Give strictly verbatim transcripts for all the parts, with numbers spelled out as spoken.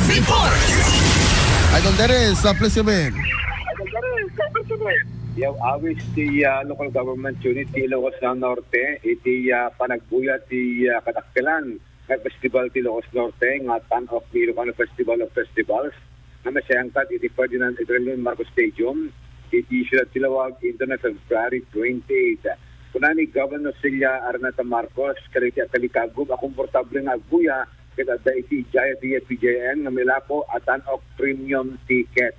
Report. Idol Dennis, uh, please come in. Yaw awis ti ah, local government unit ti Ilocos Norte iti ah, panagbuya ti ah, kadakkelan nga festival ti Ilocos Norte nga Tan-ok ni Ilocano Festival of Festivals nga masayangkad iti Ferdinand Aurelian Marcos Stadium iti Ciudad Tilawag, International February twenty-eight. Kuna ni Governor Celia Araneta Marcos, kadagiti agkalikagum a komportable nga agbuya ket adda iti ijaya ti P J N nga milako a Tan-ok premium tickets.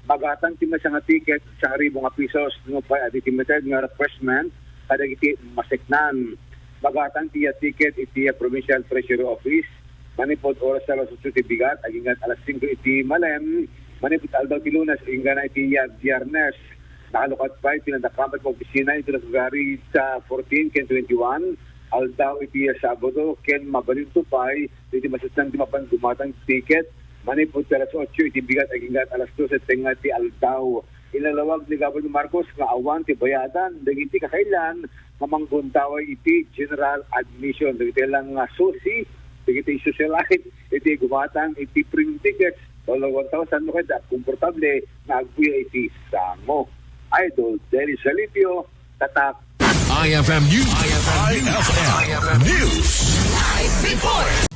Magatang ti maysa nga ticket sa ribu nga pesos nupay adda iti meted nga refreshment kadagiti maseknan. Magatang ti iya ticket iti iya Provincial Treasury Office manipud oras alas otso ti bigat agingga alas singko iti malem, manipud aldaw ti Lunes agingga iti iya Biyernes. Nakalukat pay ti nadakamat nga opisina iti February sa fourteen ken twenty-one, aldaw iti Sabado, ken mabalinto pay iti masetnan ti mapan gumatang ticket manipud ti alas otso iti bigat agingga alas dose tengnga ti aldaw. Inalawag ni Governor Marcos nga awan ti bayadan dagiti kakaillan nga mangguntaway iti general admission. Dagiti lang nga susi, dagiti socialite, iti gumatang iti premium tickets, walo one thousand no kayat, komportable nga agbuya iti sango. Idol Dennis Salipio, Tatak. I F M News. I F M News. Live report.